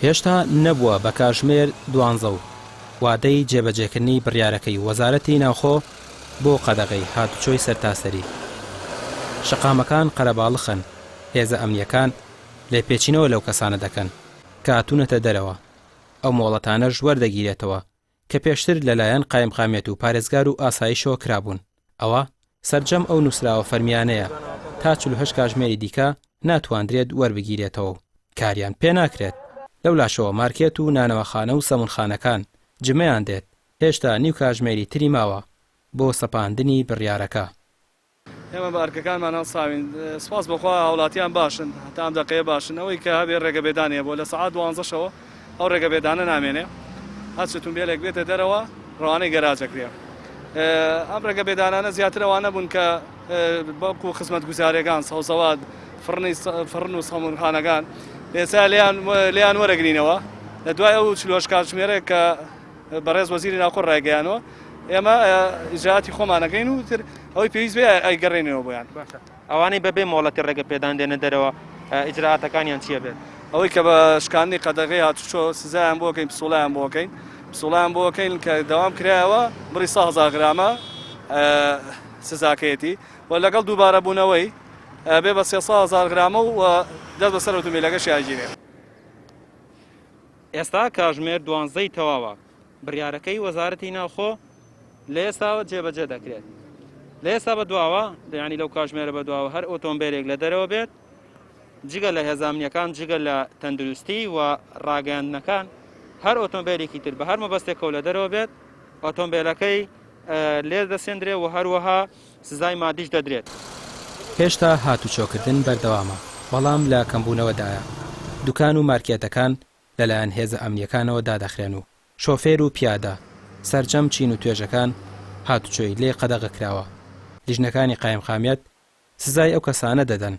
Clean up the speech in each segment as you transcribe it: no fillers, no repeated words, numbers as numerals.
هێشتا نەبووە بە کاژمێر دوانزە و وادەی جێبەجێکردنی بڕیارەکەی وەزارەتی ناوخۆ بۆ قەدەغەی هاتوچۆی سەرتاسەری. شەقامەکان قەرەباڵخن، هێزە ئەمنییەکان لێپێچینەوە لەو کەسانە دەکەن کە هاتوونەتە دەرەوە، ئەو مۆڵەتانەش وەردەگیرێتەوە کە پێشتر لەلایەن قایمقامیەت و پارێزگار و ئاسایشەوە کرابوون، ئەوە سەرجەم ئەو نووسراوە فەرمییانەیە تا 48 کاژمێری دیکە ناتواندرێت وەربگیرێتەوە و کاریان پێ ناکرێت، لەولاشەوە مارکێت و نانەواخانە و سەمونخانەکان جمەیان دێت، هێشتا نیو کاژمێری تری ماوە بۆ سەپاندنی بڕیارەکە. ئێمە بە ئەرکەکانمان هەڵساوین، سوپاس بۆ خوا هاوڵاتیان باشن، هەتا ئەم دەقەیە باشن، ئەوەی کە هەبێ ڕێگەپێدان هەیە بۆ لە سەعات دوانزەشەوە ئەو ڕێگەپێدانە نامێنێ، هەرچ ئوتومبێلێک بێتە دەرەوە ڕەوانەی گەراج ئەکرێ. ئەم ڕێگەپێدانانە زیاتر ئەوانە بوون کە بەڵکو خزمەتگوزاریەکان، سەوزەوات، فڕنی فڕن و سەمونخانەکان ئێستا لێیان لێیان وەرەگرینەوە لە دوای ئەو 48 کاتژمێرە کە بەڕێز وەزیری ناوخۆ ڕایگەیانەوە ئێمە ئیجراتی خۆمانەکەین و تر ئەوەی پێویست بێ ئەیگەڕێنەوە بۆیان. باشە ئەوانەی بەبێ مۆڵەتی ڕێگە پێدان دێنە دەرەوە ئیجرائاتەکانیان چییە بێت؟ ئەوەی کە بە شکاندنی قەدەغەی هاتوچۆ سزایان بۆ کەین پسوڵیان بۆ کەین پسوڵیان بۆ کەین کە دەوام کرایەوە بڕی 100 هەزار غرامە سزاکەیەتی و لەگەڵ دووبارە بوونەوەی بێ بە 300 هەزار غرامە و دەست بەسەر ئۆتۆمبیلەکەشی ئەگیرێ. ئێستا کاژمێر دوانزەی تەواوە، بڕیارەکەی وەزارەتی ناوخۆ لە ئێستاوە جێبەجێ دەکرێت. لە ئێستا بە دواوە، یانی لەو کاژمێرە بە دواوە هەر ئۆتۆمبیلێک لە دەرەوە بێت، جگە لە هێزە ئەمنییەکان، جگە لە تەندروستی و ڕاگەیاندنەکان، هەر ئۆتۆمبیلێکی تر بە هەر مەبەستێکەوە لە دەرەوە بێت، ئۆتۆمبیلەکەی لێ دەسێندرێ و هەروەها سزای مادیش دەدرێت. هێشتا هاتوچۆکردن بەردەوامە، بەڵام لە کەمبوونەوەدایە، دوکان و مارکێتەکان لەلایەن هێزە ئەمنییەکانەوە دادەخرێن و شۆفێر و پیادە، سەرجەم چین و توێژەکان هاتوچۆی لێ قەدەغە کراوە، لیژنەکانی قایمقامیەت سزای ئەو کەسانە دەدەن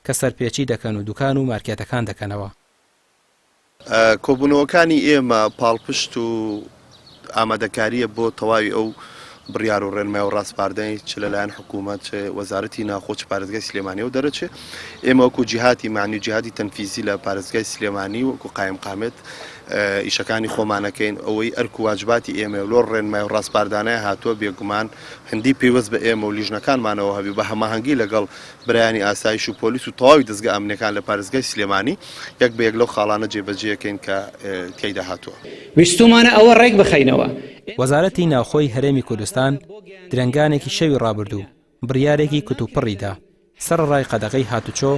کە سەرپێچی دەکەن و دوکان و مارکێتەکان دەکەنەوە. کۆبوونەوەکانی ئێمە پاڵپشت و ئامادەکارییە بۆ تەواوی ئەو بڕیار و ڕێنمای و ڕاسپاردەی چ لەلایەن حکوومەت چ وەزارەتی ناوخۆ چ پارێزگای سلێمانیەوە دەرەچێ. ئێمە وەکو جیهاتی مەعنی و جیهاتی تەنفیزی لە پارێزگای سلێمانی وەکو قایمقامێت ئیشەکانی خۆمانەکەین ئەوەی ئەرک و واجباتی ئێمە و لۆ ڕێنمای و ڕاسپاردانای هاتووە بێگومان هەندی پەیوەست بە ئێمە و لیژنەکانمانەوە هەبی بە هەماهەنگی لەگەڵ برایانی ئاسایش و پۆلیس و تەواوی دەزگا ئەمنیەکان لە پارێزگای سلێمانی یەک بە یەک لەو خاڵانە جێبەجێکەین کە تیایدا هاتووە. ویستوومانە ئەوە ڕێک بخەینەوە. وەزارەتی ناوخۆی هەرێمی کوردستان درەنگانێکی شەوی ڕابردوو بڕیارێکی کوتوپڕی دا، سەرەڕای قەدەغەی هاتوچۆ،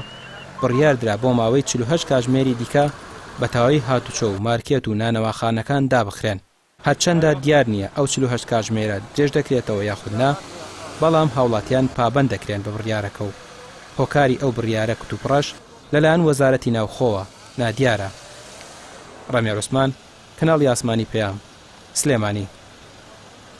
بڕیاردرا بۆ ماوەی 48 کاژمێری دیکە بە تەواوی هاتوچۆ و مارکێت و نانەواخانەکان دابخرێن. هەرچەندە دیار نییە ئەو 48 کاتژمێرە درێژ دەکرێتەوە یاخود نا، بەڵام هاوڵاتیان پابەند دەکرێن بە بڕیارەکە و هۆکاری ئەو بڕیارە کتوپڕەش لەلایەن وەزارەتی ناوخۆوە نادیارە. ڕامیار عوسمان، کەناڵی ئاسمانی پەیام، سلێمانی.